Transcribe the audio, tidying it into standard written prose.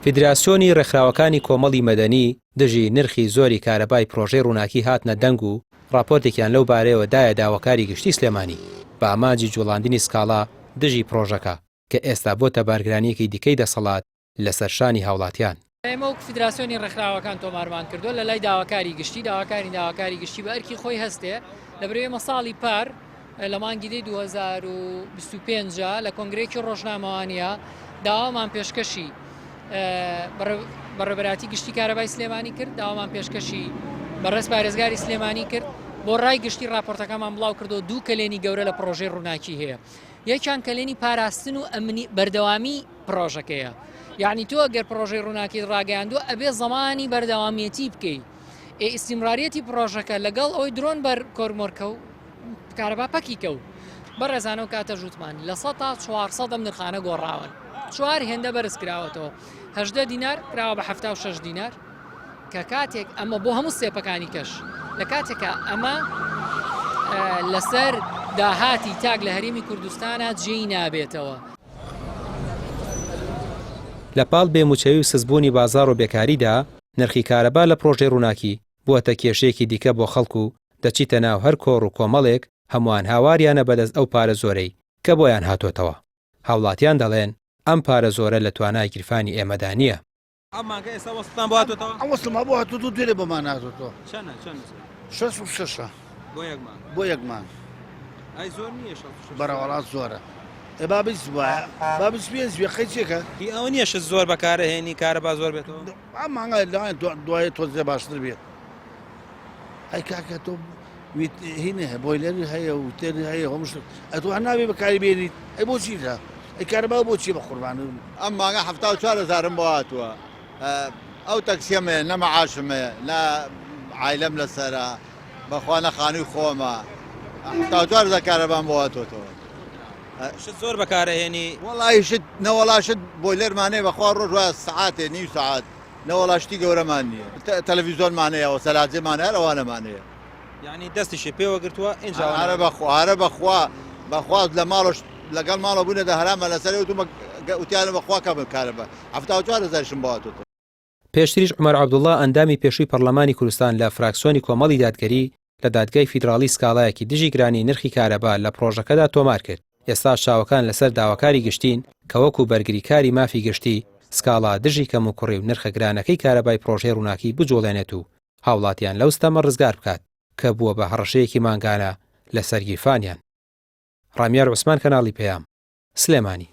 فیدراسیۆنی ڕێکخراوەکانی کۆمەڵی مەدەنی دژی نرخی زۆری کارەبای پرۆژەی ڕووناکی هاتنە دەنگ و ڕاپۆرتێکیان لەو بارەیەوە دایە داواکاری گشتی سلێمانی بە ئامانجی جوڵاندنی سکاڵا دژی پرۆژەکە کە ئێستا بۆتە بارگرانییەکی دیکەی دەسەڵات لەسەر شانی هاوڵاتیان. ئێمە وەک فیدراسیۆنی ڕێکخراوەکان تۆمارمان کردووە لە لای داواکاری گشتی، داواکاری داواکاری گشتی بە ئەرکی خۆی هەستێ، لەبەرئەوەی ئێمە ساڵی پار لە مانگی دەی 2025 لە کۆنگرەیەکی ڕۆژنامەوانیە داوامان پێشکەشی بەڕێبەراتی گشتی کارەبای سلێمانی کرد، داوامان پێشکەشی بەڕێز پارێزگاری سلێمانی کرد، بۆ ڕای گشتی ڕاپۆرتەکەمان بڵاو کردەوە، دوو کەلێنی گەورە لە پڕۆژەی ڕووناکی هەیە. یەکیان کەلێنی پاراستن و ئەمنی بەردەوامی پڕۆژەکەیە یعنی تۆ گەر پڕۆژەی ڕووناکیت ڕاگەیاندووە ئەبێ زەمانی بەردەوامیەتی بکەی ئێ ئیسیمراریەتی پڕۆژەکە لەگەڵ ئەوەی درۆن بەر کۆرمۆرکە و کارەبا پەکی کەو بەڕێزانە و کاتە ژووتمان لە سە تا 400 ئەم نرخانە گۆڕاون چوار هێندە بەرز کراوەتەوە هەدە دینار کراوە بە 76 دینار کە کاتێک ئەمە بۆ هەموو ستێپەکانی کەش لە کاتێکا ئەمە لەسەر داهاتی تاک لە هەرێمی کوردستانە جێی نابێتەوە. لە پاڵ بێ مووچەیی و سستبوونی بازاڕ و بێکاریدا، نرخی کارەبا لە پڕۆژەی ڕووناکی بووەتە کێشەیەکی دیکە بۆ خەڵک و دەچیتە ناو هەر کۆڕ و کۆمەڵێک هەمووان هاواریانە بەدەست ئەو پارە زۆرەی کە بۆیان هاتۆتەوە. هاوڵاتیان دەڵێن ئەم پارە زۆرە لە توانای گیرفانی ئێمەدا نییە. ئەم مانگە ئێستا وەسڵتان بۆ هاتۆتەوە؟ ئەم وەسڵمان بۆ هاتۆتەوە دوێنێ بۆمان هاتۆتەوە. چەنە چەند؟ شەست و شەشە. بۆ یەک مانگ؟ بۆ یەک مانگ. ئەی زۆر نییە 66؟ بەرەوەڵا زۆرە. ئێ با بیست وایە با 25 بێ قەی چێکە؟ هی ئەوە نییە شت زۆر بەکارەهێنی کارەبا زۆر بێتەوە؟ ئەم مانگە لەوانەیە دوایە تۆزێ باشتر بێت. ئەی کاکە تۆ هینە هەیە بۆیلەری هەیە و تێری هەیە هەموو شتێک ئەتۆ هەر نابێ بەکاری بێنیت ئەی بۆ چیتە ئەی کارەبا بۆ چیە بە قوربان ئەم مانگە 74 هەزارم بۆ هاتووە ئەو تەکسیەم هەیە نە مەعاشم هەیە نە عایلەم لەسەرە بەخوا نە خانووی خۆمە 74 هەزار کارەبام بۆ هاتووەتەوە شت زۆر بەکارەهێنی وەڵی شت نەوەڵا شت بۆیلەرمان هەیە بەخوا ڕۆژ وایە سەعاتێ نیو سەعات نەوەڵا شتی گەورەمان نییە تەلەڤیزۆنمان هەیە و سەلاجەمان هەر ئەوانەمان هەیە. یعنی دەستیشی پێوە گرتووە ئینجا ئەرە بەخوا ئەرە بەخوا بەخوا لە ماڵەش لەگەڵ ماڵە بوونە دە هەرامە لەسەر وتومە وتیانە بەخوا کە کارەبا 74 هەزارشم بۆ هاتۆتەوە. پێشتریش عومەر عەبدوڵڵا ئەندامی پێشووی پەڕلەمانی کوردستان لە فراکسیۆنی کۆمەڵی دادگەری لە دادگای فیدراڵی سکاڵایەکی دژی گرانی نرخی کارەبا لە پڕۆژەکەدا تۆمار کرد، ئێستاش چاوەکان لەسەر داواکاری گشتین کە وەکو بەرگریکاری مافی گشتی سکاڵا دژی کەموکوڕی و نرخە گرانەکەی کارەبای پڕۆژەی ڕووناکی بجوڵێنێت و هاوڵاتیان لەو ستەمە ڕزگار بکات کە بووە بە هەڕەشەیەکی مانگانە لەسەر گیرفانیان. ڕامیار عوسمان کەناڵی پەیام، سلێمانی.